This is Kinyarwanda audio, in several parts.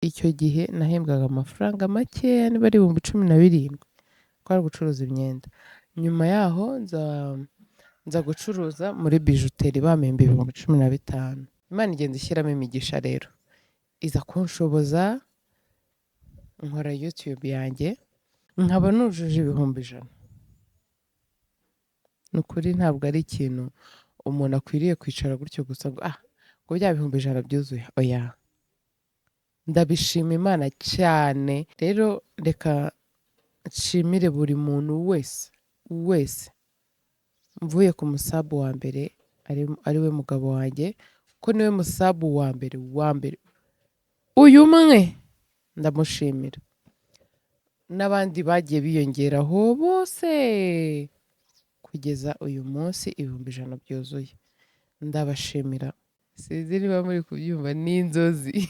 Icyo gihe nahembwaga amafaranga makeya, niba ari 17,000, kwari gucuruza imyenda. Nyuma yaho nza gucuruza muri bijuteri, bampemba 15,000. Imana igenda ishyiramo imigisha rero, iza kunshoboza nkora YouTube yanjye nkaba nujuje 100,000. Ni ukuri ntabwo ari ikintu umuntu akwiriye kwicara gutyo gusa ngo ngo bya 100,000 byuzuye, oya. Ndabishima Imana cyane. Rero reka nshimire buri muntu wese wese, mvuye ku musabu wa mbere ari we mugabo wanjye, ko niwe musabu wa mbere wa mbere, uyu umwe ndamushimira, n'abandi bagiye biyongeraho bose kugeza uyu munsi 100,000 byuzuye. Ndabashimira. Sinzi niba muri kubyumva, ni inzozi.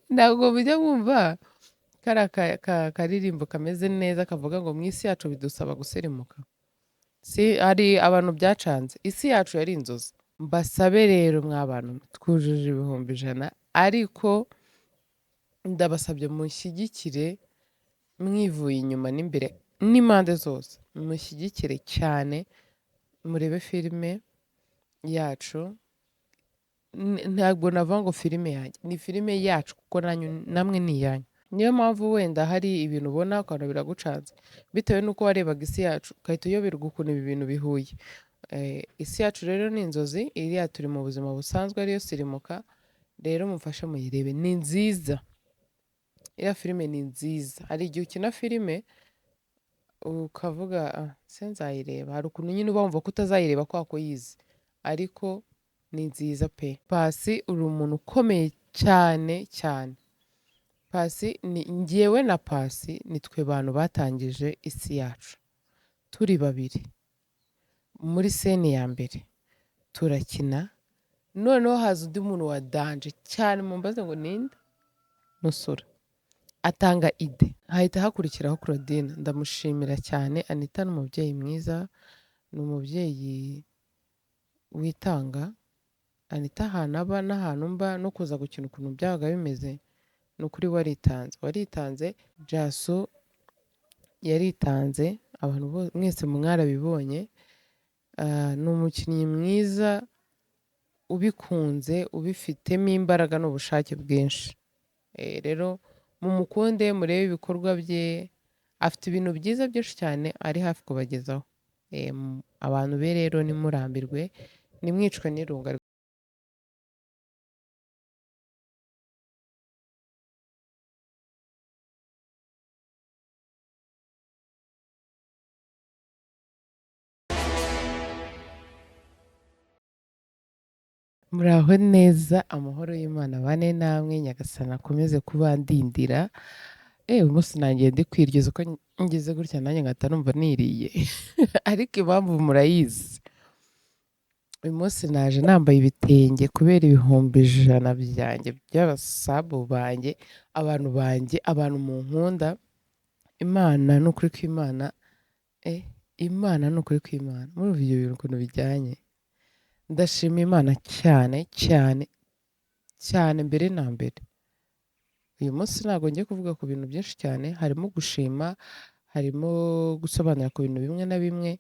Ntabwo mujya mwumva kariya karirimbo kameze neza kavuga ngo mu isi yacu bidusaba gusirimuka. Si hari abantu byacanze, isi yacu yari inzozi. Mbasabe rero mwa bantu twujuje 100,000, ariko ndabasabye mushyigikire mwivuye inyuma n'imbere n'impande zose, mushyigikire cyane, murebe filime yacu. Ntabwo navuga ngo filime yanjye, ni filime yacu kuko namwe ni iyanyu. Niyo mpamvu wenda hari ibintu ubona ukabona biragucanze bitewe n'uko warebaga isi yacu ugahita uyoberwa ukuntu ibi bintu bihuye. Isi yacu rero ni inzozi, iriya turi mu buzima busanzwe ariyo sirimuka. Rero mumfashe muyirebe, ni nziza iriya filime, ni nziza. Hari igihe ukina filime ukavuga se nzayireba, hari ukuntu nyine uba wumva ko utazayireba kubera ko uyizi, ariko ni nziza pe. Pasi uri umuntu ukomeye cyane cyane. Pasi ni njyewe na Pasi ni twe bantu batangije isi yacu turi babiri muri sene ya mbere turakina. Noneho haza undi muntu wa danje cyane, mumbaze ngo ninde, Nusura atanga ide, hahita hakurikiraho Claudine. Ndamushimira cyane. Anita ni umubyeyi mwiza, ni umubyeyi witanga. Anita ahantu aba n'ahantu mba no kuza gukina ukuntu byabaga bimeze, ni ukuri waritanze, waritanze. Jaso yaritanze, abantu mwese mwarabibonye. Ni umukinnyi mwiza ubikunze, ubifitemo imbaraga n'ubushake bwinshi. Rero mumukunde, murebe ibikorwa bye, afite ibintu byiza byinshi cyane ari hafi kubagezaho. Abantu be rero ntimurambirwe, ntimwicwe n'irunga. Muraho neza, amahoro y'Imana bane namwe, Nyagasani akomeze kubandindira. Uyu munsi nanjye ndi kwiryoza uko ngeze gutya, nanjye ngahita numva niriye, ariko impamvu murayizi. Uyu munsi naje nambaye ibitenge kubera 100,000 byanjye by'abasabu banjye, abantu banjye, abantu munkunda. Imana ni ukuri kw'Imana, Imana ni ukuri kw'Imana. Murumva ibyo bintu ukuntu bijyanye. Ndashima Imana cyane cyane cyane mbere na mbere. Uyu munsi ntabwo ngiye kuvuga ku bintu byinshi cyane, harimo gushima, harimo gusobanura ku bintu bimwe na bimwe.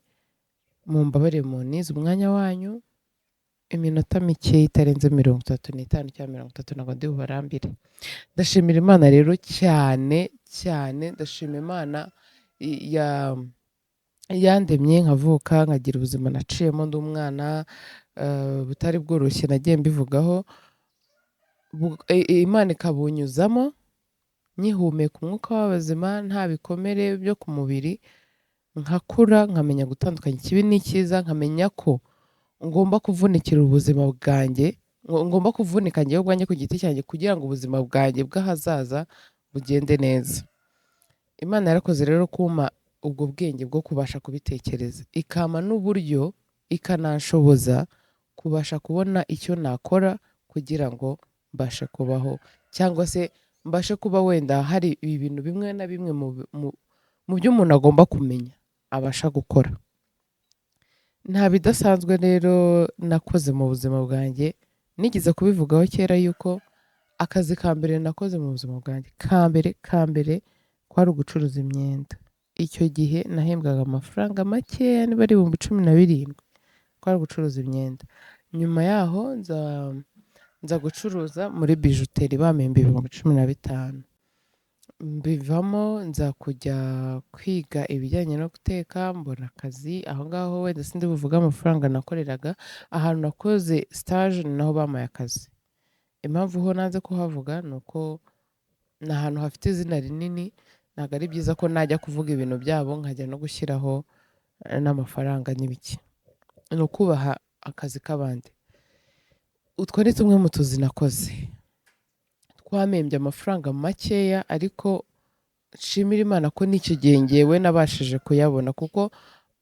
Mumbabarire munize umwanya wanyu, iminota mike itarenze 35 cyangwa 30, ntabwo ndi bubarambire. Ndashimira Imana rero cyane cyane, ndashima Imana yandemye nkavuka, nkagira ubuzima naciyemo ndi umwana, butari bworoshye, nagiye mbivugaho. Imana ikabunyuzamo nkihumeka umwuka w'abazima, nta bikomere byo ku mubiri, nkakura nkamenya gutandukanya ikibi n'icyiza, nkamenya ko ngomba kuvunikira ubuzima bwanjye, ngomba kuvunika njyewe ubwanjye ku giti cyanjye kugira ngo ubuzima bwanjye bw'ahazaza bugende neza. Imana yarakoze rero kumpa ubwo bwenge bwo kubasha kubitekereza, ikampa n'uburyo, ikananshoboza kubasha kubona icyo nakora kugira ngo mbashe kubaho, cyangwa se mbashe kuba wenda hari ibintu bimwe na bimwe mu byo umuntu agomba kumenya abasha gukora. Nta bidasanzwe rero nakoze mu buzima bwanjye, Nigeze kubivugaho kera yuko akazi ka mbere nakoze mu buzima bwanjye ka mbere ka mbere kwari ugucuruza imyenda. Icyo gihe nahembwaga amafaranga makeya, niba ari 17,000, kwari ugucuruza imyenda. Nyuma yaho nza gucuruza muri bijuteri, bampemba 15,000. Mbivamo nza kujya kwiga ibijyanye no guteka, mbona akazi aho ngaho. Wenda sindi buvuge amafaranga nakoreraga ahantu nakoze stage, ni naho bampaye akazi. Impamvu ho nanze kuhavuga ni uko ni ahantu hafite izina rinini, ntabwo ari byiza ko najya kuvuga ibintu byabo nkajya no gushyiraho n'amafaranga n'ibiki, ni ukubaha akazi k'abandi. Utwo ni tumwe mu tuzi nakoze twampembye amafaranga makeya, ariko nshimira Imana ko n'icyo gihe ngewe nabashije kuyabona, kuko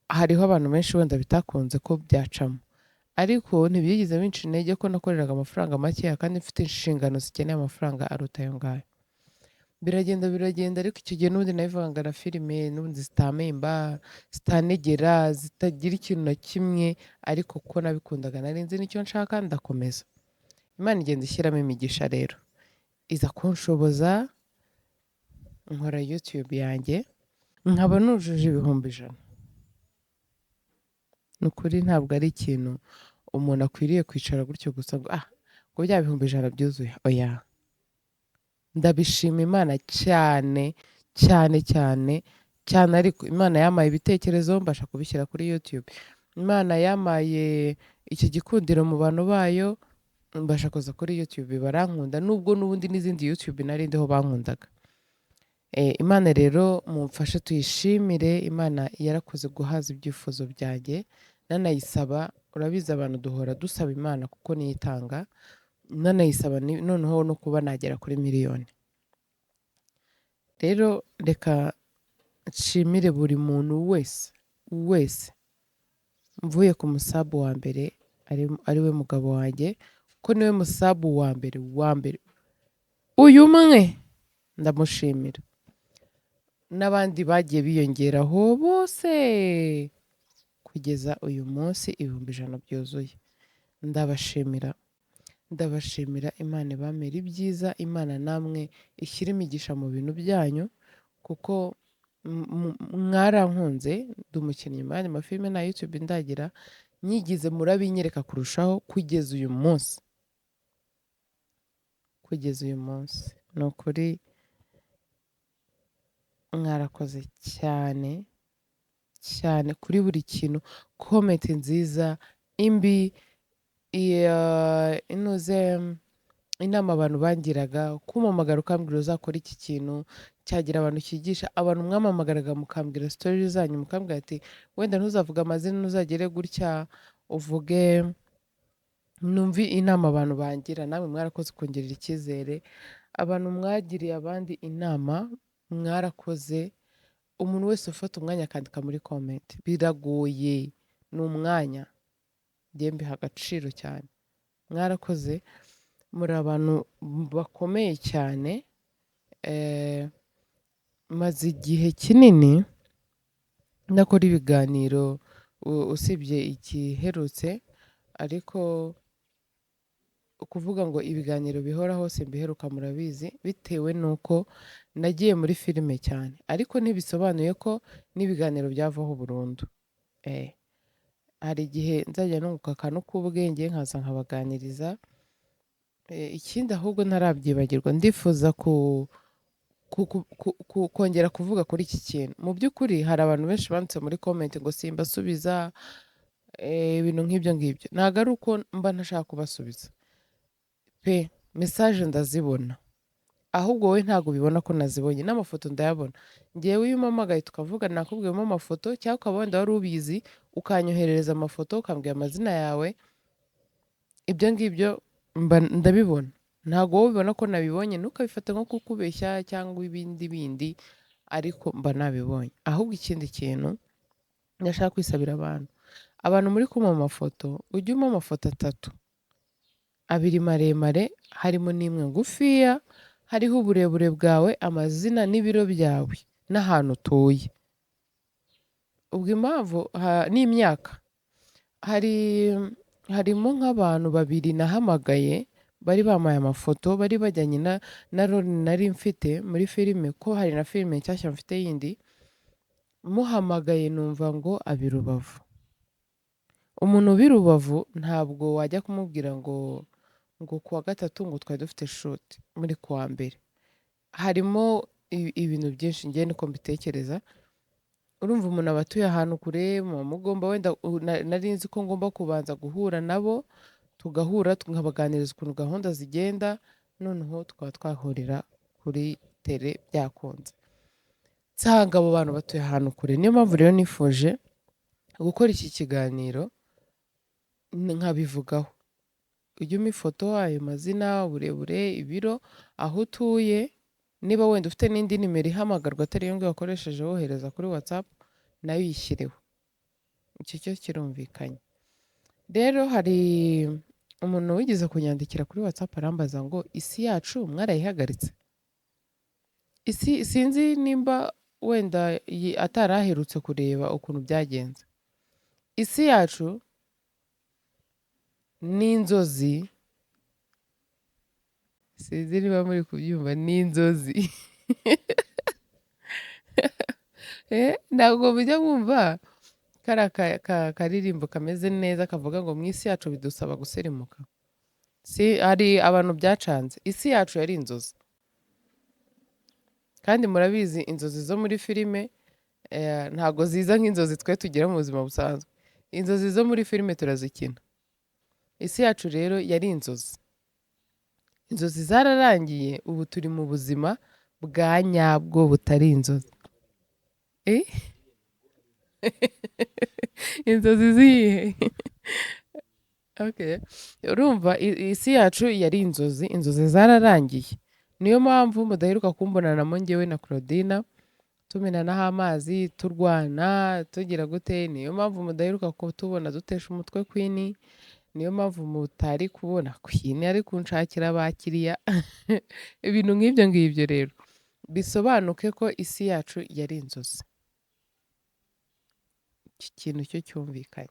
hariho abantu benshi wenda bitakunze ko byacamo. Ariko ntibyigeze binca intege ko nakoreraga amafaranga makeya kandi mfite inshingano zikeneye amafaranga aruta ayo ngayo. Biragenda biragenda, ariko icyo gihe n'ubundi nabivanga na filime n'ubundi zitampemba, zitanegera, zitagira ikintu na kimwe, ariko kuko nabikundaga nari nzi n'icyo nshaka, ndakomeza. Imana igenda ishyiramo imigisha rero, iza kunshoboza nkora YouTube yanjye, nkaba nujuje 100,000. Ni ukuri ntabwo ari ikintu umuntu akwiriye kwicara gutyo gusa ngo ngo bya 100,000 byuzuye, oya. Ndabishima Imana cyane cyane cyane cyane, ariko Imana yampaye ibitekerezo mbasha kubishyira kuri YouTube. Imana yampaye iki gikundiro mu bantu bayo, mbasha kuza kuri YouTube barankunda, nubwo n'ubundi n'izindi YouTube nari ndiho bankundaga. Imana rero mumfashe tuyishimire. Imana yarakoze guhaza ibyifuzo byanjye, nanayisaba. Urabizi abantu duhora dusaba Imana kuko niyo itanga, nanayisaba noneho no kuba nagera kuri miliyoni. Rero reka nshimire buri muntu wese wese, mvuye ku musabu wa mbere ari we mugabo wanjye, kuko niwe musabu wa mbere wa mbere, uyu umwe ndamushimira, n'abandi bagiye biyongeraho bose kugeza uyu munsi 100,000 byuzuye. Ndabashimira, ndabashimira. Imana ibamere ibyiza, Imana namwe ishyire imigisha mu bintu byanyu, kuko mwarankunze. Ndi umukinnyi mu yandi mafilime na YouTube ndagira, nyigize murabinyereka kurushaho kugeza uyu munsi, kugeza uyu munsi. Ni ukuri mwarakoze cyane cyane kuri buri kintu, comment nziza, imbi, inoze, inama abantu bangiraga, kumpamagara ukambwira uzakora iki kintu cyagira abantu cyigisha abantu. Mwampamagaraga mukambwira story zanyu, mukambwira ati wenda ntuzavuge amazina, ntuzagere gutya uvuge, numve inama abantu bangira. Namwe mwarakoze kungirira icyizere. Abantu mwagiriye abandi inama mwarakoze. Umuntu wese ufata umwanya akandika muri comment, biragoye, ni umwanya, njye mbiha agaciro cyane. Mwarakoze, muri abantu bakomeye cyane. Maze igihe kinini ndakora ibiganiro, usibye igiherutse, ariko kuvuga ngo ibiganiro bihoraho simbiheruka, murabizi, bitewe n'uko nagiye muri filime cyane, ariko ntibisobanuye ko n'ibiganiro byavaho burundu. Hari igihe nzajya nunguka akantu k'ubwenge nkaza nkabaganiriza. Ikindi ahubwo ntarabyibagirwa, ndifuza kongera kuvuga kuri iki kintu. Mu by'ukuri hari abantu benshi banditse muri comment ngo simbasubiza, ibintu nk'ibyo ngibyo. Ntabwo ari uko mba ntashaka kubasubiza pe, message ndazibona, ahubwo wowe ntabwo ubibona ko nazibonye, n'amafoto ndayabona. Ngewe iyo umpamagaye tukavuga, nakubwiyemo amafoto, cyangwa ukaba wenda wari ubizi ukanyoherereza amafoto ukambwira amazina yawe, ibyo ngibyo mba ndabibona. Ntabwo wowe ubibona ko nabibonye, ntukabifate nko kukubeshya cyangwa ibindi bindi, ariko mba nabibonye. Ahubwo ikindi kintu ndashaka kwisabira abantu, abantu muri kumpa amafoto, ujye umpa amafoto atatu, abiri maremare harimo n'imwe ngufiya, hariho uburebure bwawe, amazina n'ibiro byawe n'ahantu utuye. Ubwo impamvu n'imyaka, hari Harimo nk'abantu babiri nahamagaye bari bamaye amafoto, bari bajyanye na role nari mfite muri filime, ko hari na filime nshyashya mfite yindi. Muhamagaye numva ngo abi Rubavu. Umuntu ubi Rubavu ntabwo wajya kumubwira ngo kuwa gatatu ngo twari dufite shoot muri kuwa mbere. Harimo ibintu byinshi, njye niko mbitekereza. Urumva umuntu aba atuye ahantu kure, muba mugomba wenda nari nzi ko ngomba kubanza guhura nabo, tugahura nkabaganiriza ukuntu gahunda zigenda, noneho tukaba twahurira kuri tele byakunze. Nsanga abo bantu batuye ahantu kure. Niyo mpamvu rero nifuje gukora iki kiganiro nkabivugaho. Ujye umpa ifoto, ayo mazina, uburebure, ibiro, aho utuye, niba wenda ufite n'indi nimero ihamagarwa atari iyo ngiyo wakoresheje wohereza kuri WhatsApp, nayo uyishyireho. Icyo cyo kirumvikanye. Rero hari umuntu wigeze kunyandikira kuri WhatsApp arambaza ngo isi yacu mwarayihagaritse? Isi sinzi nimba wenda ataraherutse kureba ukuntu byagenze. Isi yacu ni inzozi, sinzi niba muri kubyumva, ni inzozi. Ntabwo mujya mwumva kariya karirimbo kameze neza kavuga ngo mu isi yacu bidusaba gusirimuka. Si hari abantu byacanze. Isi yacu yari inzozi. Kandi murabizi inzozi zo muri filime ntabwo ziza nk'inzozi twe tugira mu buzima busanzwe. Inzozi zo muri filime turazikina. Isi yacu rero yari inzozi. Inzozi zararangiye, ubu turi mu buzima bwa nyabwo butari inzozi. Inzozi zihe? Okay. Urumva isi yacu yari inzozi, inzozi zararangiye. Niyo mpamvu mudaheruka kumbonanamo njyewe na Claudine, tumenanaho amazi, turwana, tugira gute. Niyo mpamvu mudaheruka kutubona dutesha umutwe Queen. Niyo mpamvu mutari kubona Queen ari kunshakira abakiriya. Ibintu nk'ibyo ngibyo rero bisobanuke ko isi yacu yari inzozi. Iki kintu cyo cyumvikanye.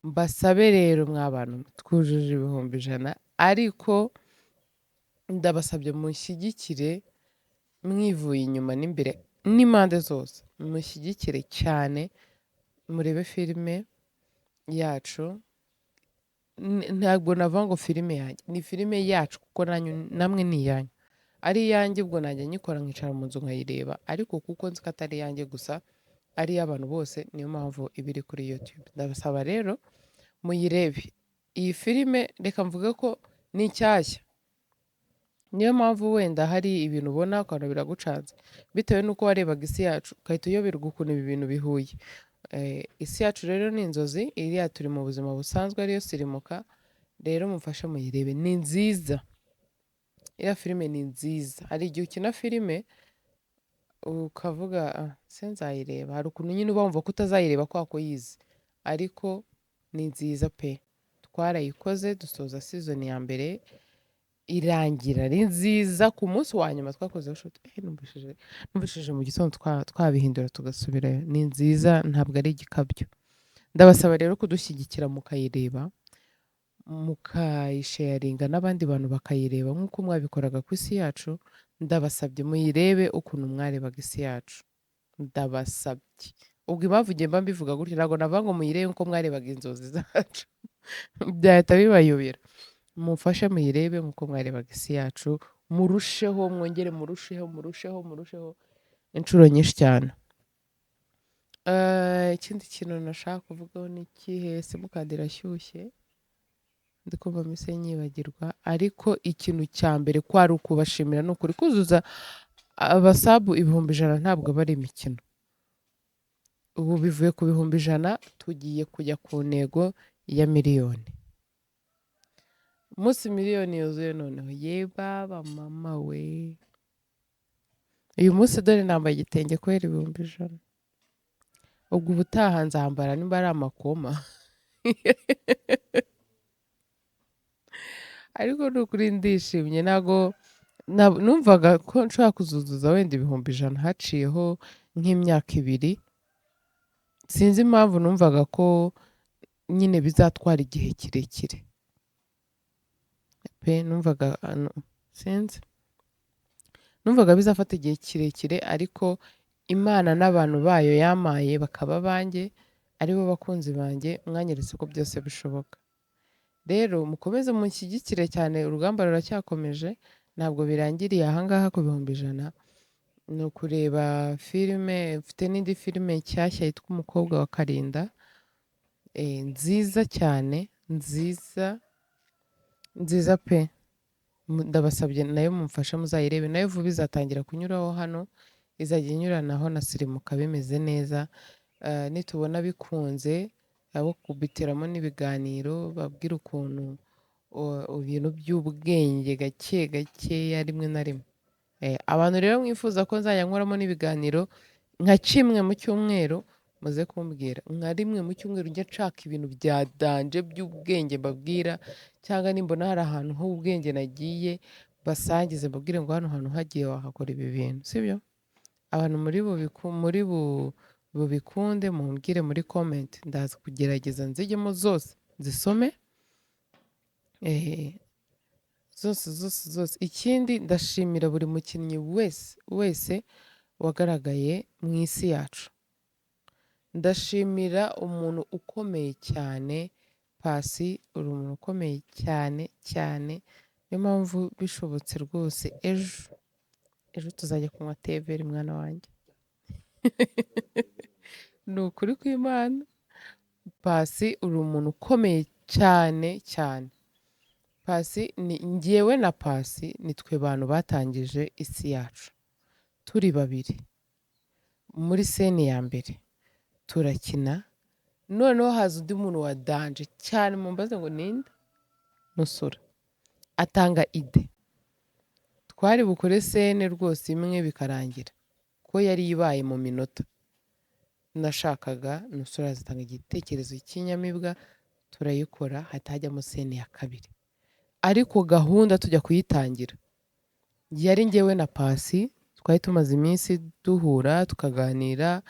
Mbasabe rero mwa bantu twujuje 100,000, ariko ndabasabye mushyigikire mwivuye inyuma n'imbere n'impande zose, mushyigikire cyane, murebe filime yacu. Ntabwo navuga ngo filime yanjye, ni filime yacu kuko namwe ni iyanyu. Ari iyanjye ubwo najya nyikora nkicara mu nzu nkayireba, ariko kuko nzi ko atari iyanjye gusa, ari iy'abantu bose, niyo mpamvu iba iri kuri YouTube. Ndabasaba rero muyirebe. Iyi filime reka mvuge ko ni nshyashya. Niyo mpamvu wenda hari ibintu ubona ukabona biragucanze, bitewe n'uko warebaga isi yacu ugahita uyoberwa ukuntu ibi bintu bihuye. Isi yacu rero ni inzozi, iriya turi mu buzima busanzwe ariyo sirimuka, rero mumfashe muyirebe, ni nziza. Iriya filime ni nziza. Hari igihe ukina filime ukavuga se nzayireba, hari ukuntu nyine uba wumva ko utazayireba kubera ko uyizi, ariko ni nziza pe. Twarayikoze dusoza season ya mbere irangira ari nziza. Ku munsi wa nyuma twakoze shoot, numvishije mu gitondo twabihindura tugasubirayo. Ni nziza, ntabwo ari igikabyo. Ndabasaba rero kudushyigikira mukayireba, mukayisharinga n'abandi bantu bakayireba nk'uko mwabikoraga ku isi yacu. Ndabasabye muyirebe ukuntu mwarebaga isi yacu. Ndabasabye. Ubwo impamvu ngiye mba mbivuga gutyo, ntabwo navuga ngo muyirebe nk'uko mwarebaga inzozi zacu, byahita bibayobera. Mumfashe muyirebe nk'uko mwarebaga isi yacu, murusheho, mwongere murusheho, murusheho, murusheho inshuro nyinshi cyane. Ikindi kintu nashaka kuvugaho ni ikihe? Simukadi irashyushye, ndi kumva mpise nyibagirwa, ariko ikintu cya mbere kwari ukubashimira ni ukuri. Kuzuza abasabu 100,000 ntabwo aba ari imikino. Ubu bivuye ku 100,000 tugiye kujya ku ntego ya miliyoni. Umunsi miliyoni yuzuye noneho, ye baba mama we. Uyu munsi dore nambaye igitenge kubera 100,000. Ubwo ubutaha nzambara nimba ari amakoma. Ariko ni ukuri ndishimye, ntabwo numvaga ko nshobora kuzuzuza wenda 100,000 haciyeho nk'imyaka 2. Sinzi impamvu numvaga ko nyine bizatwara igihe kirekire pe. Numvaga sinzi, numvaga bizafata igihe kirekire, ariko Imana n'abantu bayo yamaye bakaba abanjye, aribo bakunzi banjye, mwanyeretse ko byose bishoboka. Rero mukomeze munshyigikire cyane, urugamba ruracyakomeje, ntabwo birangiriye ahangaha ku 100,000. Ni ukureba filime, mfite n'indi filime nshyashya yitwa Umukobwa wa Karinda, nziza cyane, nziza nziza pe. Ndabasabye nayo mumfashe muzayirebe, nayo vuba izatangira kunyuraho hano, izajya inyuranaho na Sirimuka bimeze neza. Nitubona bikunze abo kubitiramo n'ibiganiro, babwira ukuntu ibintu by'ubwenge gake gakeya rimwe na rimwe. Abantu rero mwifuza ko nzajya nkoramo n'ibiganiro nka kimwe mu cyumweru, muze kumbwira. Nka rimwe mu cyumweru njya nshaka ibintu bya danje by'ubwenge mbabwira, cyangwa nimbona hari ahantu h'ubwenge nagiye basangize, mbabwire ngo hano hantu hagiye wahakora ibi bintu, sibyo? Abantu muri bubikunde mumbwire muri comment, ndaza kugerageza nzijyemo zose nzisome, zose zose zose. Ikindi ndashimira buri mukinnyi wese wese wagaragaye mu isi yacu. Ndashimira umuntu ukomeye cyane Pasi, uri umuntu ukomeye cyane cyane, niyo mpamvu bishobotse rwose ejo ejo tuzajya kunywa teveri mwana wanjye. Ni ukuri kw'Imana, Pasi uri umuntu ukomeye cyane cyane. Pasi ni njyewe na Pasi ni twe bantu batangije isi yacu turi babiri muri seni ya mbere turakina, noneho haza undi muntu wa danje cyane, mumbaze ngo ninde? Nusura atanga ide, twari bukore sene rwose imwe bikarangira, ko yari ibaye mu minota nashakaga. Nusura azatanga igitekerezo cy'inyamibwa turayikora, hahita hajyamo sene ya kabiri. Ariko gahunda tujya kuyitangira yari njyewe na Pasi, twari tumaze iminsi duhura tukaganira,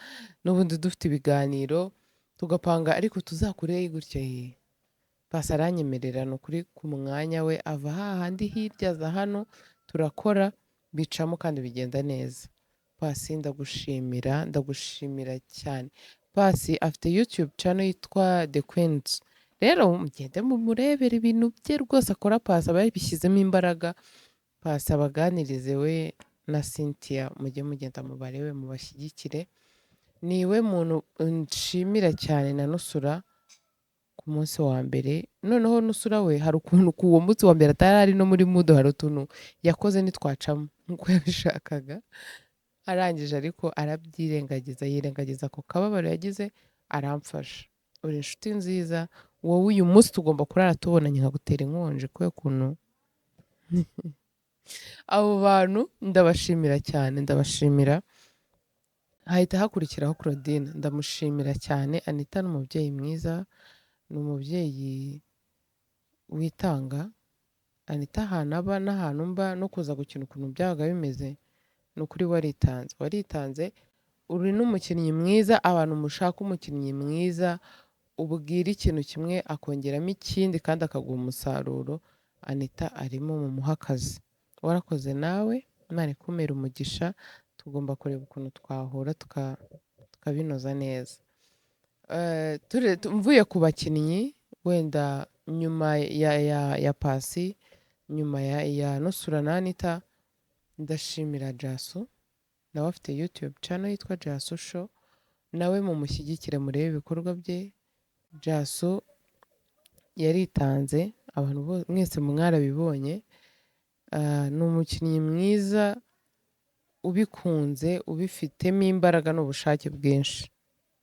n'ubundi dufite ibiganiro tugapanga, ariko tuzakore gutya. Ye Pasi aranyemerera, ni ukuri ku mwanya we ava hahandi hirya aza hano turakora, bicamo kandi bigenda neza. Pasi ndagushimira, ndagushimira cyane. Pasi afite YouTube channel yitwa The Queens, rero mugende mumurebere ibintu bye rwose akora. Pasi aba yabishyizemo imbaraga. Pasi abaganirize we na Cynthia, mujye mugenda mubarebe mubashyigikire. Niwe muntu nshimira cyane na Nusura ku munsi wa mbere. Noneho Nusura we hari ukuntu ku uwo munsi wa mbere atari ari no muri mudo, hari utuntu yakoze ntitwacamo nk'uko yabishakaga, arangije ariko arabyirengagiza, yirengagiza ako kababaro yagize, aramfasha. Uri inshuti nziza wowe, uyu munsi tugomba kurara tubonanye nkagutera inkonji kubera ukuntu abo bantu ndabashimira cyane, ndabashimira. Hahita hakurikiraho Claudine, ndamushimira cyane. Anita ni umubyeyi mwiza, ni umubyeyi witanga. Anita ahantu aba n'ahantu mba no kuza gukina ukuntu byabaga bimeze, ni ukuri waritanze, waritanze. Uri n'umukinnyi mwiza, abantu mushaka umukinnyi mwiza ubwira ikintu kimwe akongeramo ikindi kandi akaguha umusaruro, Anita arimo, mumuhe akazi. Warakoze nawe, Imana ikumere umugisha. Tugomba kureba ukuntu twahura tukabinoza neza. Mvuye ku bakinnyi, wenda nyuma ya Pasi, nyuma ya Nusura na Anita, ndashimira Jasu, nawe afite YouTube channel yitwa Jasu Show, nawe mumushyigikire murebe ibikorwa bye. Jasu yaritanze, abantu mwese mwarabibonye. Ni umukinnyi mwiza ubikunze, ubifitemo imbaraga n'ubushake bwinshi.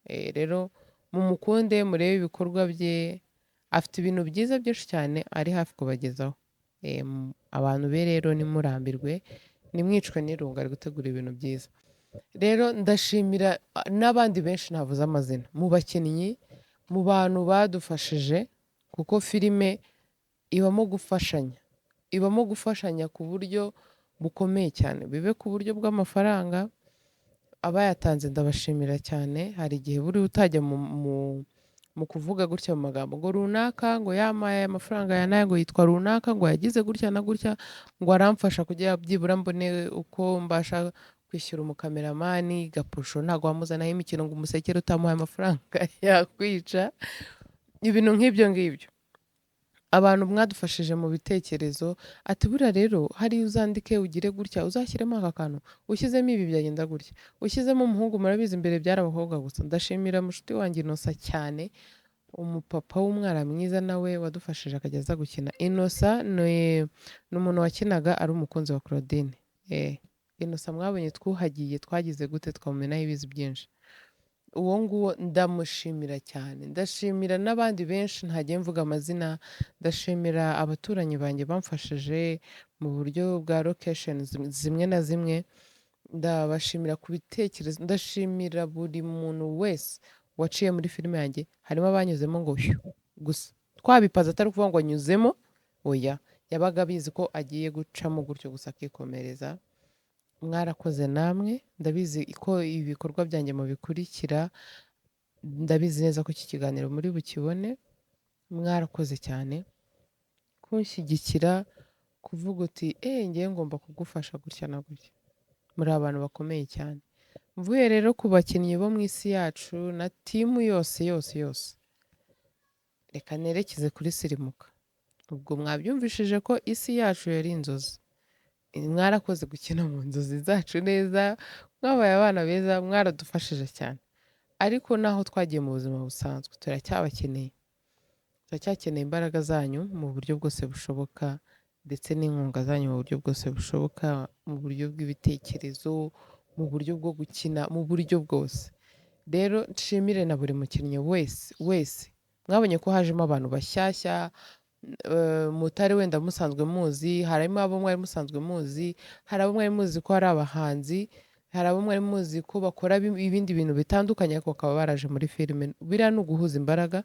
Rero mumukunde murebe ibikorwa bye, afite ibintu byiza byinshi cyane ari hafi kubagezaho. Abantu be rero nimurambirwe, nimwicwe n'irungu, ari gutegura ibintu byiza. Rero ndashimira n'abandi benshi ntavuze amazina, mu bakinnyi, mu bantu badufashije, kuko filime ibamo gufashanya, ibamo gufashanya ku buryo bukomeye cyane, bibe ku buryo bw'amafaranga, abayatanze ndabashimira cyane. Hari igihe buri utajya Mu kuvuga gutya mu magambo ngo runaka ngo yamaye amafaranga ya nayo, ngo yitwa runaka, ngo yagize gutya na gutya, ngo aramfasha kugira byibura mbone uko mbasha kwishyura umukameramani. Gapusho ntabwo wamuzanaho imikino ngo umusekere utamuhaye amafaranga, yakwica. Ibintu nk'ibyo ngibyo. Abantu mwadufashije mu bitekerezo, ati buriya rero hariya uzandike ugire gutya, uzashyiremo aka kantu, ushyizemo ibi byagenda gutya, ushyizemo umuhungu. Murabizi, imbere byari abakobwa gusa. Ndashimira mushuti wanjye Inosa cyane, umupapa w'umwana mwiza, nawe wadufashije akajya aza gukina. Inosa ni umuntu wakinaga ari umukunzi wa Claudine. Inosa mwabonye twuhagiye, twagize gute, twamumenaho ibizi byinshi. Uwo nguwo ndamushimira cyane. Ndashimira n'abandi benshi ntagiye mvuga amazina. Ndashimira abaturanyi banjye bamfashije mu buryo bwa location zimwe na zimwe. Ndabashimira ku bitekerezo. Ndashimira buri muntu wese waciye muri filime yanjye. Harimo abanyuzemo ngo hyu gusa twabipaze, atari ukuvuga ngo anyuzemo, oya, yabaga abizi ko agiye gucamo gutyo gusa akikomereza. Mwarakoze namwe. Ndabizi ko ibikorwa byanjye mubikurikira, ndabizi neza ko iki kiganiro muri bukibone. Mwarakoze cyane kunshyigikira, kuvuga uti eee, ngewe ngomba kugufasha gutya na gutya. Muri abantu bakomeye cyane. Mvuye rero ku bakinnyi bo mu isi yacu na team yose yose yose, reka nerekeze kuri Sirimuka. Ubwo mwabyumvishije ko isi yacu yari inzozi. Mwarakoze gukina mu nzozi zacu neza, mwabaye abana beza, mwaradufashije cyane. Ariko naho twagiye mu buzima busanzwe turacyabakeneye, turacyakeneye imbaraga zanyu mu buryo bwose bushoboka, ndetse n'inkunga zanyu mu buryo bwose bushoboka, mu buryo bw'ibitekerezo, mu buryo bwo gukina, mu buryo bwose. Rero nshimire na buri mukinnyi wese wese. Mwabonye ko hajemo abantu bashyashya mutari wenda musanzwe muzi. Harimo abo mwari musanzwe muzi, hari abo mwari muzi ko ari abahanzi, hari abo mwari muzi ko bakora ibindi bintu bitandukanye, ariko bakaba baraje muri filime. Biriya ni uguhuza imbaraga,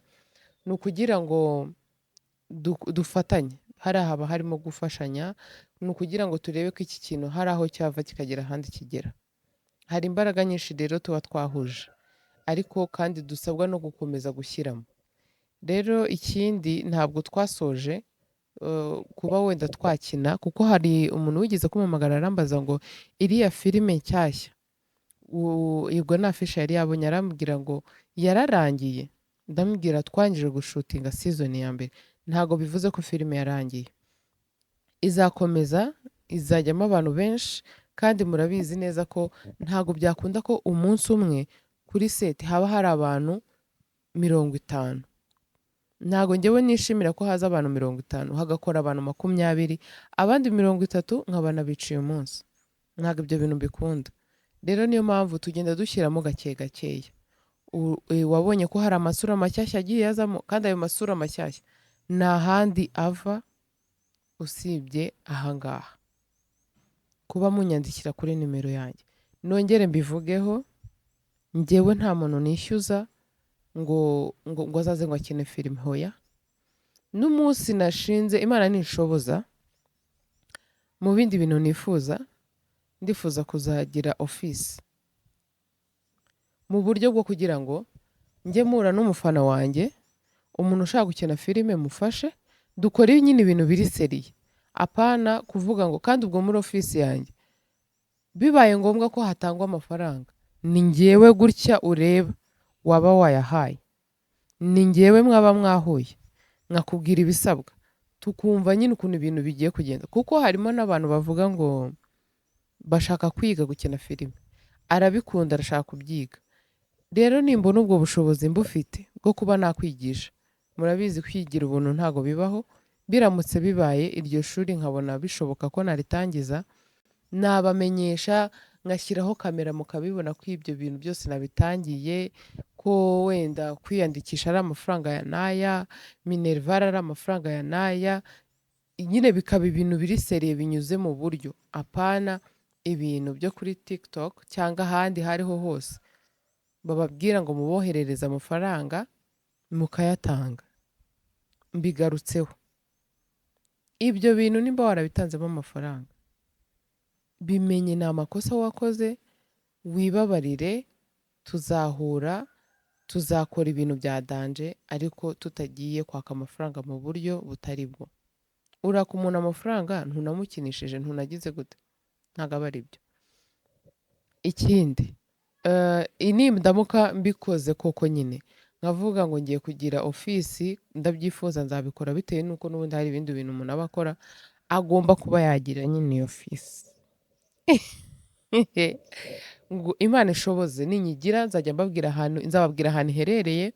ni ukugira ngo dufatanye. Hariya haba harimo gufashanya, ni ukugira ngo turebe ko iki kintu hari aho cyava kikagera ahandi kigera. Hari imbaraga nyinshi rero tuba twahuje, ariko kandi dusabwa no gukomeza gushyiramo. Rero ikindi, ntabwo twasoje kuba wenda twakina, kuko hari umuntu wigeze kumpamagara arambaza ngo iriya filime nshyashya, ubwo nta afishe yari yabonye, arambwira ngo yararangiye. Ndamubwira twangije gushutinga season ya mbere, ntabwo bivuze ko filime yarangiye. Izakomeza, izajyamo abantu benshi, kandi murabizi neza ko ntabwo byakunda ko umunsi umwe kuri set haba hari abantu 50. Ntabwo njyewe nishimira ko haza abantu 50 hagakora abantu 20, abandi 30 nkaba nabiciye umunsi. Ntabwo ibyo bintu mbikunda. Rero niyo mpamvu tugenda dushyiramo gake gakeya. Wabonye ko hari amasura mashyashya agiye azamo, kandi ayo masura mashyashya nta handi ava usibye ahangaha kuba munyandikira kuri nimero yanjye. Nongere mbivugeho, njyewe nta muntu nishyuza ngo azaze ngo akine filime, hoya. N'umunsi nashinze, Imana ninshoboza, mu bindi bintu nifuza, ndifuza kuzagira ofisi mu buryo bwo kugira ngo njye mpura n'umufana wanjye, umuntu ushaka gukina filime mufashe, dukore nyine ibintu biri sérieux, apana kuvuga ngo. Kandi ubwo muri ofisi yanjye bibaye ngombwa ko hatangwa amafaranga, ni njyewe gutya ureba waba wayahaye, ni njyewe mwaba mwahuye nkakubwira ibisabwa, tukumva nyine ukuntu ibintu bigiye kugenda. Kuko harimo n'abantu bavuga ngo bashaka kwiga gukina filime, arabikunda, arashaka kubyiga. Rero nimbona ubwo bushobozi mbufite bwo kuba nakwigisha, murabizi kwigira ubuntu ntabwo bibaho, biramutse bibaye iryo shuri nkabona bishoboka ko naritangiza, nabamenyesha, ngashyiraho kamera mukabibona ko ibyo bintu byose nabitangiye, ko wenda kwiyandikisha ari amafaranga ya n'aya, minerval ari amafaranga ya n'aya, nyine bikaba ibintu biri sérieux, binyuze mu buryo, apana ibintu byo kuri TikTok cyangwa ahandi hariho hose bababwira ngo muboherereze amafaranga mukayatanga. Mbigarutseho, ibyo bintu nimba warabitanzemo amafaranga, bimenye ni amakosa wakoze, wibabarire, tuzahura. Tuzakora ibintu bya danger, ariko tutagiye kwaka amafaranga mu buryo butari bwo. Uraka umuntu amafaranga ntunamukinishije, ntunagize gute, ntabwo aba ari byo. Ikindi, nindamuka mbikoze koko nyine nkavuga ngo ngiye kugira ofisi, ndabyifuza, nzabikora bitewe n'uko n'ubundi hari ibindi bintu umuntu aba akora, agomba kuba yagira nyine iyo ofisi. Ngo Imana ishoboze, ninyigira nzajya mbabwira ahantu, nzababwira ahantu iherereye,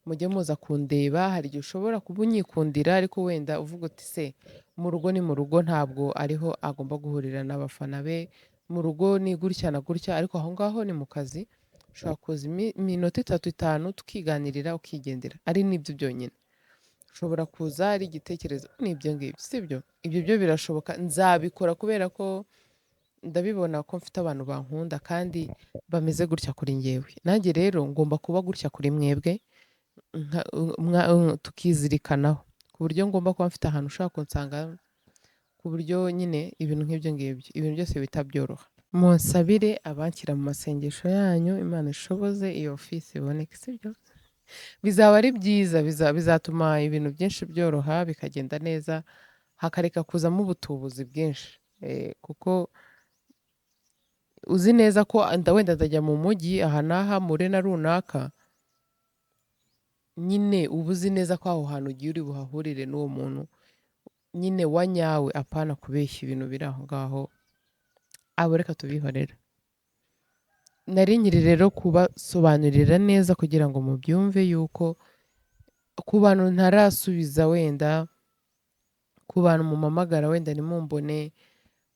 mujye muza kundeba. Hari igihe ushobora kuba unyikundira, ariko wenda uvuga uti se mu rugo ni mu rugo, ntabwo ariho agomba guhurira n'abafana be, mu rugo ni gutya na gutya, ariko aho ngaho ni mu kazi, ushobora kuza iminota itatu, itanu, tukiganirira ukigendera, ari n'ibyo byonyine. Ushobora kuza ari igitekerezo, n'ibyo ngibyo, sibyo? Ibyo byo birashoboka, nzabikora kubera ko ndabibona ko mfite abantu bankunda kandi bameze gutya kuri njyewe. Nanjye rero ngomba kuba gutya kuri mwebwe, tukizirikanaho, ku buryo ngomba kuba mfite ahantu ushobora kunsanga, ku buryo nyine ibintu nk'ibyo ngibyo, ibintu byose bihita byoroha. Munsabire abanshyira mu masengesho yanyu, Imana ishoboze iyo ofisi iboneke, sibyo? Bizaba ari byiza, bizatuma ibintu byinshi byoroha, bikagenda neza, hakareka kuzamo ubutubuzi bwinshi. Kuko uzi neza ko wenda ndajya mu mujyi aha n'aha mure na runaka, nyine uba uzi neza ko aho hantu ugiye uri buhahurire n'uwo muntu nyine wa nyawe, apana kubeshya ibintu biri aho ngaho. Abo reka tubihorere. Nari nkiri rero kubasobanurira neza kugira ngo mubyumve yuko ku bantu ntarasubiza wenda, ku bantu mumamagara wenda ntimumbone,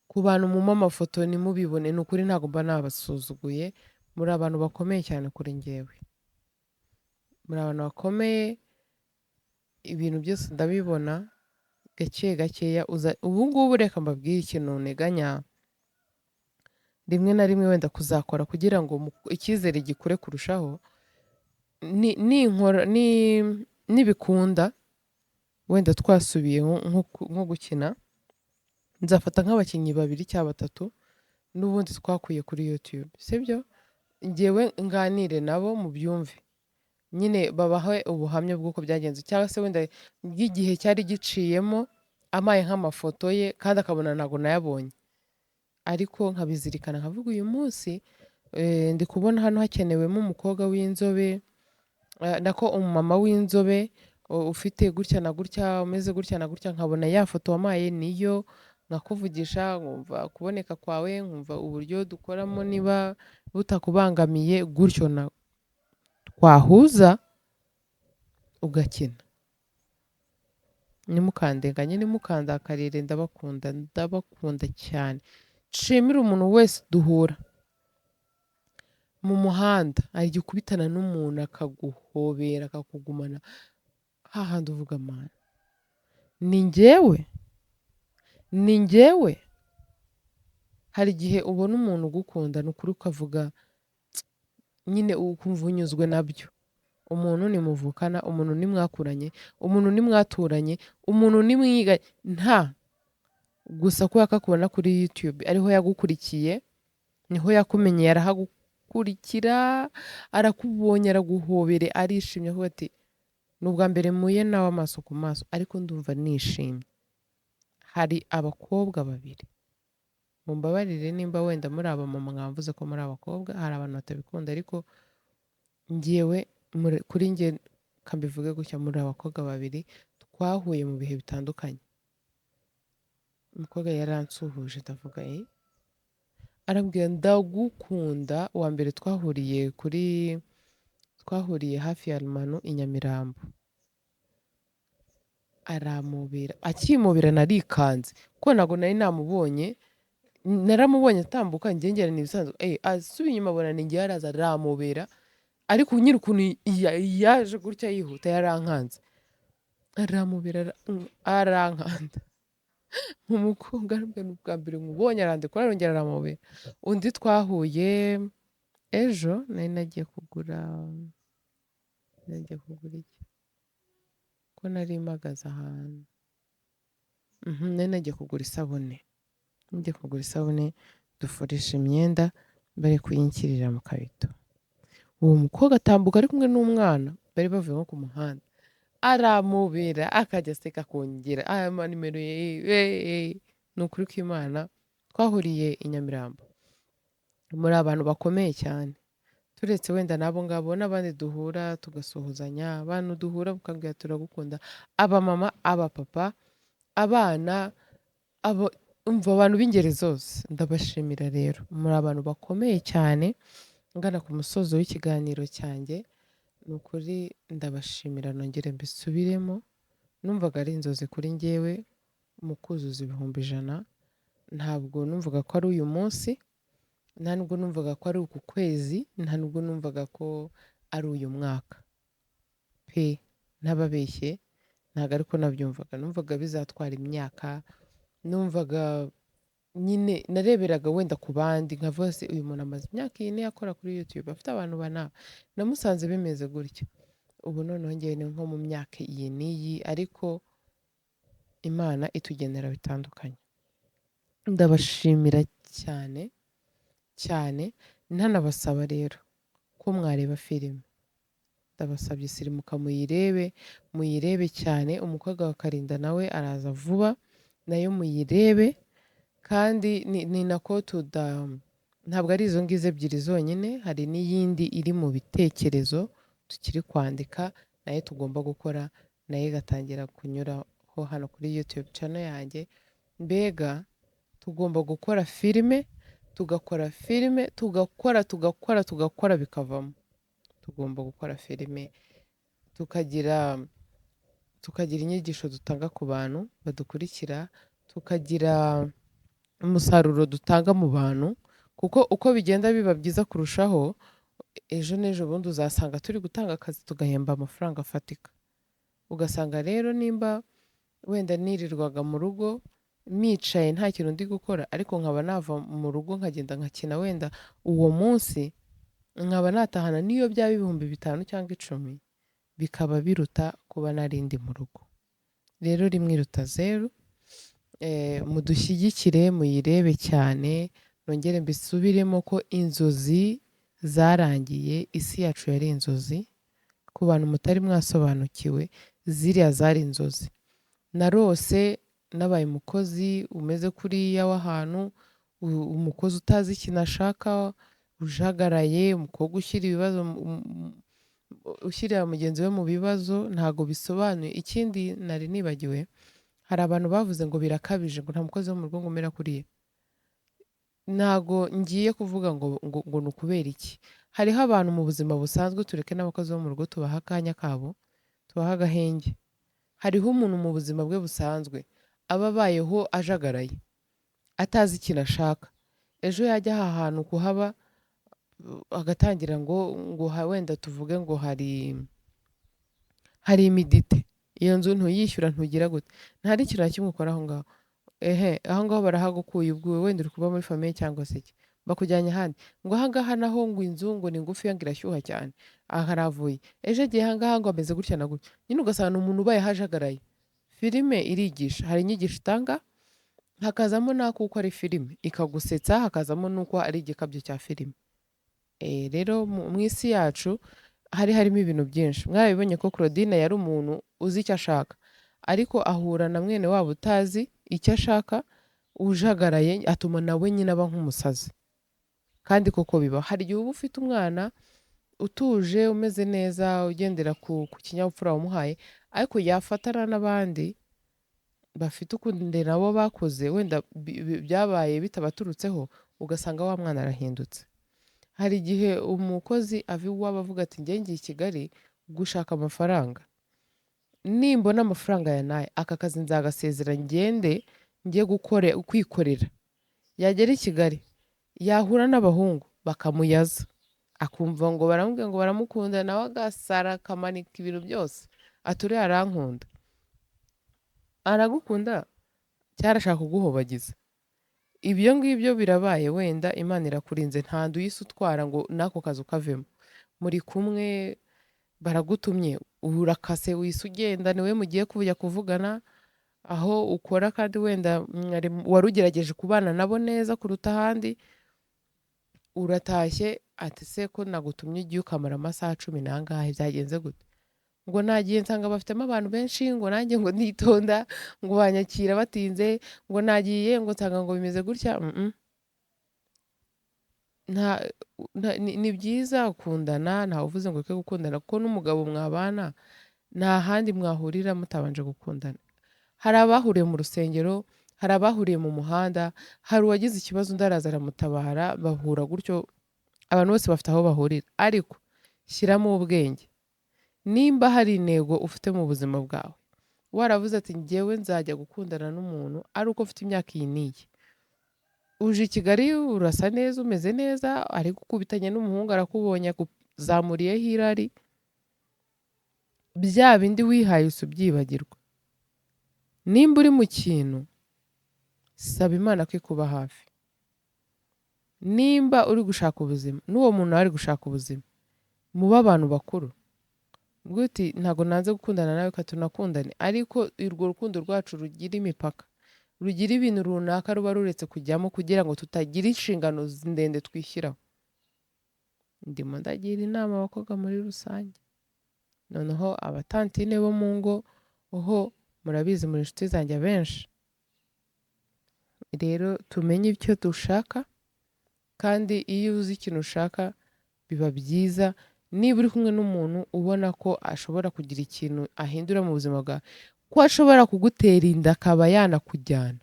ku bantu mumpa amafoto ntimubibone, ni ukuri ntabwo mba nabasuzuguye. Muri abantu bakomeye cyane kuri njyewe, muri abantu bakomeye, ibintu byose ndabibona gake gakeya. Ubu ngubu reka mbabwire ikintu nteganya rimwe na rimwe wenda kuzakora kugira ngo icyizere gikure kurushaho. Nibikunda wenda twasubiye nko gukina, nzafata nk'abakinnyi babiri cyangwa batatu n'ubundi twakuye kuri YouTube, sibyo? Njyewe nganire nabo mubyumve nyine, babahe ubuhamya bw'uko byagenze, cyangwa se wenda bw'igihe cyari giciyemo amaye nk'amafoto ye kandi akabona ntabwo nayabonye, ariko nkabizirikana nkavuga uyu munsi ndi kubona hano hakenewemo umukobwa w'inzobe, nako umumama w'inzobe ufite gutya na gutya, umeze gutya na gutya, nkabona ya foto wamaye niyo, nkakuvugisha, nkumva kuboneka kwawe, nkumva uburyo dukoramo niba butakubangamiye, gutyo na twahuza ugakina. Ntimukandenganye, ntimukandakarire, ndabakunda, ndabakunda cyane. Nshimire umuntu wese duhura mu muhanda, hari igihe ukubitana n'umuntu akaguhobera, akakugumana hahandi uvuga mana, ni njyewe, ni njyewe. Hari igihe ubona umuntu ugukunda, ni ukuri ukavuga nyine ukumva unyuzwe nabyo. Umuntu nimuvukana, umuntu nimwakuranye, umuntu nimwaturanye, umuntu nimwiga, nta gusa kubera ko akubona kuri YouTube ariho yagukurikiye, niho yakumenyeye, arahagukurikira, arakubonye, araguhobere, arishimye, avuga ati ni ubwa mbere mpuye nawe amaso ku maso, ariko ndumva nishimye. Hari abakobwa babiri, mumbabarire nimba wenda muri abamama mwamvuze ko muri abakobwa, hari abantu batabikunda, ariko njyewe kuri njye kambivuge gutya, muri abakobwa babiri twahuye mu bihe bitandukanye. Umukobwa yaransuhuje, ndavuga arambwira ndagukunda. Uwa mbere twahuriye hafi ya Rumano i Nyamirambo, aramubera, akimubera narikanze kuko ntabwo nari namubonye, naramubonye atambuka njye ngira ni ibisanzwe, asubiye inyuma abona ni njye, yaraza aramubera, ariko nyiri ukuntu yaje gutya yihuta yarankanze, aramubera, arankanda umukobwa arambwira ni ubwa mbere nkubonye, arandekura, arongera aramubera. Undi twahuye ejo, nari nagiye kugura, nagiye kugura iki ko nari mpagaze ahantu, nari nagiye kugura isabune, ngiye kugura isabune dufurisha imyenda, bari kuyinshyirira mu kabido. Uwo mukobwa atambuka ari kumwe n'umwana, bari bavuye nko ku muhanda, aramubera akajya aseka akongera aya manimero ye. Ni ukuri kw'Imana, twahuriye i Nyamirambo. Muri abantu bakomeye cyane, turetse wenda n'abo ngabo n'abandi duhura tugasuhuzanya, abantu duhura bakambwira turagukunda, abamama, abapapa, abana, abo umva abantu b'ingeri zose, ndabashimira rero. Muri abantu bakomeye cyane. Ngana ku musozo w'ikiganiro cyanjye, ni ukuri ndabashimira, nongere mbisubiremo, numvaga ari inzozi kuri njyewe mu kuzuza 100,000, ntabwo numvaga ko ari uyu munsi, nta nubwo numvaga ko ari uku kwezi, nta nubwo numvaga ko ari uyu mwaka pe, ntababeshye ntabwo ariko nabyumvaga, numvaga bizatwara imyaka, numvaga nyine nareberaga wenda ku bandi nkavuga se uyu muntu amaze imyaka iyi niyo akora kuri YouTube afite abantu bana, namusanze bimeze gutya, ubu noneho ngewe ni nko mu myaka iyi n'iyi, ariko Imana itugenera bitandukanye. Ndabashimira cyane cyane, ntanabasaba rero ko mwareba filime, ndabasabye sirimuka muyirebe, muyirebe cyane. Umukobwa wa Karinda nawe araza vuba, nayo muyirebe. Kandi ni nako ntabwo ari izo ngizo ebyiri zonyine, hari n'iyindi iri mu bitekerezo tukiri kwandika, nayo tugomba gukora, nayo igatangira kunyuraho hano kuri YouTube channel yanjye. Mbega tugomba gukora filime, tugakora filime, tugakora, tugakora, tugakora bikavamo. Tugomba gukora filime, tukagira inyigisho dutanga ku bantu badukurikira, tukagira umusaruro dutanga mu bantu, kuko uko bigenda biba byiza kurushaho, ejo n'ejo bundi uzasanga turi gutanga akazi tugahemba amafaranga afatika. Ugasanga rero nimba wenda nirirwaga mu rugo nicaye nta kintu ndi gukora, ariko nkaba nava mu rugo nkagenda nkakina wenda uwo munsi, nkaba natahana n'iyo byaba 5,000 cyangwa 10, bikaba biruta kuba narindi mu rugo. Rero rimwe iruta zeru. Mudushyigikire, muyirebe cyane, nongere mbisubiremo ko inzozi zarangiye, isi yacu yari inzozi. Ku bantu mutari mwasobanukiwe, ziriya zari inzozi. Narose nabaye umukozi umeze kuriya w'ahantu, umukozi utazi ikintu ashaka, ujagaraye, umukobwa ushyira ibibazo, ushyira mugenzi we mu bibazo, ntago bisobanuye. Ikindi nari nibagiwe, hari abantu bavuze ngo birakabije, ngo nta mukozi wo mu rugo ngo umera kuriya. Ntago ngiye kuvuga ngo ngo ni ukubera iki. Hariho abantu mu buzima busanzwe, tureke n'abakozi bo mu rugo tubaha akanya kabo, tubaha agahenge. Hariho umuntu mu buzima bwe busanzwe aba abayeho ajagaraye, atazi ikintu ashaka. Ejo yajya aha hantu kuhaba agatangira ngo wenda tuvuge ngo hari imidite, iyo nzu ntuyishyura, ntugira gute, nta n'ikintu na kimwe ukora aho ngaho. Ehe, aho ngaho barahagukuye, ubwo wenda uri kuba muri famiye cyangwa se iki, bakujyanye ahandi, ngo aha ngaha naho ngo inzu ngo ni ngufi ngo irashyuha cyane, aha haravuye, ejo agiye aha ngaha ngo ameze gutya na gutya, nyine ugasanga umuntu ubaye ahajagaraye. Filime irigisha, hari inyigisho itanga, hakazamo n'akuko ari filime ikagusetsa, hakazamo n'uko ari igikabyo cya filime. Rero mu isi yacu hari harimo ibintu byinshi. Mwarabibonye ko Claudine yari umuntu uzi icyo ashaka, ariko ahura na mwene wabo utazi icyo ashaka, ujagaraye, atuma nawe nyine aba nk'umusazi. Kandi koko biba, hari igihe uba ufite umwana utuje, umeze neza, ugendera ku kinyabupfura wamuhaye, ariko yafatana n'abandi bafite ukundi nabo bakoze, wenda byabaye bitabaturutseho, ugasanga wa mwana arahindutse. Hari igihe umukozi ava iwabo avuga ati njye ngiye i Kigali gushaka amafaranga, nimbona amafaranga ya nayo aka kazi nzagasezera ngende njye kwikorera. Yagera i Kigali yahura n'abahungu bakamuyaza, akumva ngo baramubwira ngo baramukunda, nawe agasara akamanika ibintu byose, ati uriya arankunda. Aragukunda cyarashaka kuguhobagiza. Ibyo ngibyo birabaye, wenda Imana irakurinze, nta ndu y'isi utwara ngo n'ako kazi ukavemo. Muri kumwe baragutumye, urakase wise ugenda, niwe mugiye kujya kuvugana aho ukora, kandi wenda wari ugerageje kubana nabo neza kuruta ahandi, Uratashye, ati se ko nagutumye ugiye ukamara amasaha cumi n'angahe, byagenze gute? Ngo nagiye nsanga bafitemo abantu benshi, ngo nanjye ngo nditonda, ngo banyakira batinze, ngo nagiye ngo nsanga ngo bimeze gutya. Ni byiza gukundana, ntawe uvuze ngo ureke gukundana, kuko n'umugabo mwabana nta handi mwahurira mutabanje gukundana. Hari abahuriye mu rusengero, hari abahuriye mu muhanda, hari uwagize ikibazo undi araza aramutabara, bahura gutyo. Abantu bose bafite aho bahurira, ariko shyiramo ubwenge. Nimba hari intego ufite mu buzima bwawe, waravuze ati njyewe nzajya gukundana n'umuntu ari uko ufite imyaka iyi n'iyi, uje i Kigali urasa neza, umeze neza, ariko ukubitanye n'umuhungu arakubonye akuzamuriyeho irari, bya bindi wihaye ubyibagirwa. Nimba uri mu kintu, saba Imana ko ikuba hafi. Nimba uri gushaka ubuzima, n'uwo muntu nawe ari gushaka ubuzima, mube abantu bakuru. Ubwo uti ntabwo nanze gukundana nawe, reka tunakundane, ariko urwo rukundo rwacu rugira imipaka, rugira ibintu runaka ruba ruretse kujyamo kugira ngo tutagira inshingano ndende twishyiraho. Ndimo ndagira inama abakobwa muri rusange, noneho abatantine bo mu ngo ho murabizi, muri inshuti zanjye abenshi. Rero tumenye icyo dushaka, kandi iyo uzi ikintu ushaka biba byiza. Niba uri kumwe n'umuntu ubona ko ashobora kugira ikintu ahindura mu buzima bwawe, ko ashobora kugutera inda akaba yanakujyana,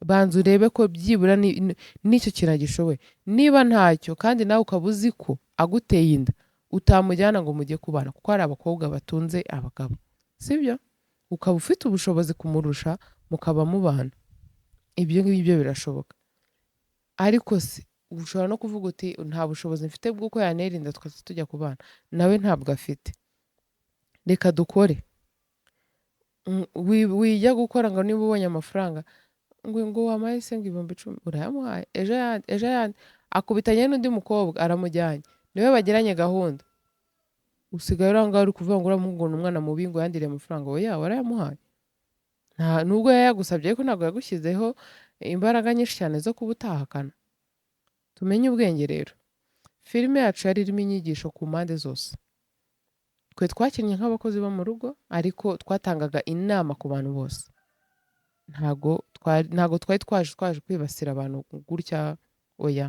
banza urebe ko byibura n'icyo kintu agishoboye. Niba ntacyo, kandi nawe ukaba uzi ko aguteye inda utamujyana ngo mujye kubana, kuko hari abakobwa batunze abagabo, sibyo? Ukaba ufite ubushobozi kumurusha mukaba mubana, ibyo ngibyo birashoboka. Ariko se ushobora no kuvuga uti nta bushobozi mfite bw'uko yantera inda twese tujya kubana, nawe ntabwo afite, reka dukore. Wijya gukora ngo niba ubonye amafaranga ngo wampaye se ngo 10,000, urayamuhaye, ejo ayandi, ejo ayandi, akubitanye n'undi mukobwa aramujyanye, niwe bagiranye gahunda, usigaye uri aho ngaho uri kuvuga ngo uriya muhungu ni umwana mubi ngo yandiriye amafaranga. Oya, warayamuhaye, nta nubwo yayagusabye, ariko ntabwo yagushyizeho imbaraga nyinshi cyane zo kuba utahakana. Tumenye ubwenge rero. Filime yacu yari irimo inyigisho ku mpande zose. Twe twakinnye nk'abakozi bo mu rugo, ariko twatangaga inama ku bantu bose. Ntago twari twaje kwibasira abantu gutya, oya.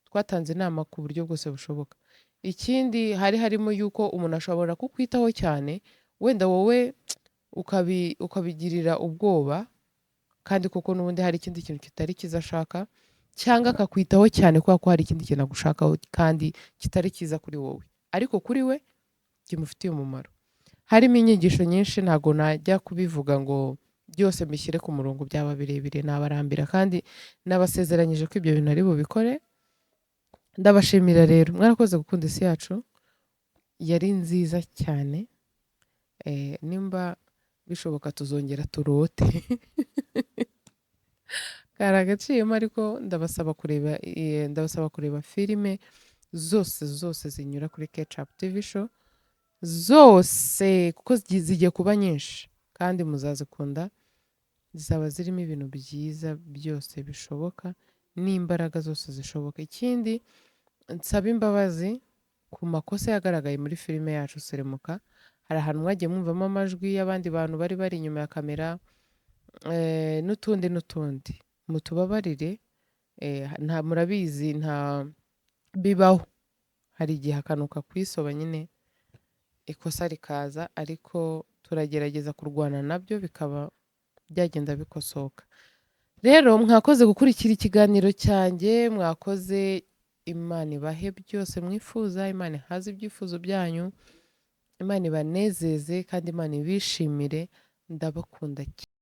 Twatanze inama ku buryo bwose bushoboka. Ikindi hari harimo yuko umuntu ashobora kukwitaho cyane, wenda wowe ukabigirira ubwoba, kandi koko n'ubundi hari ikindi kintu kitari cyiza ashaka, cyangwa akakwitaho cyane kubera ko hari ikindi kintu agushakaho kandi kitari cyiza kuri wowe, ariko kuri we kimufitiye umumaro. Harimo inyigisho nyinshi, ntago najya kubivuga ngo byose mbishyire ku murongo, byaba birebire nabarambira, kandi nabasezeranyije ko ibyo bintu ari bubikore. Ndabashimira rero, mwarakoze gukunda isi yacu, yari nziza cyane. Nimba bishoboka tuzongera turote. Kari agaciyemo, ariko ndabasaba kureba filime zose zose zinyura kuri Ketchup TV show zose, kuko zigiye kuba nyinshi kandi muzazikunda. Zizaba zirimo ibintu byiza byose bishoboka n'imbaraga zose zishoboka. Ikindi nsaba imbabazi ku makosa yagaragaye muri filime yacu Seremuka. Hari ahantu mwagiye mwumvamo amajwi y'abandi bantu bari bari inyuma ya kamera, n'utundi n'utundi, mutubabarire. Nta murabizi, nta bibaho, hari igihe akantu kakwisoba nyine ikosa rikaza, ariko turagerageza kurwana nabyo bikaba byagenda bikosoka. Rero mwakoze gukurikira ikiganiro cyanjye, mwakoze. Imana ibahe byose mwifuza, Imana ihaze ibyifuzo byanyu, Imana ibanezeze kandi Imana ibishimire. Ndabakunda cyane.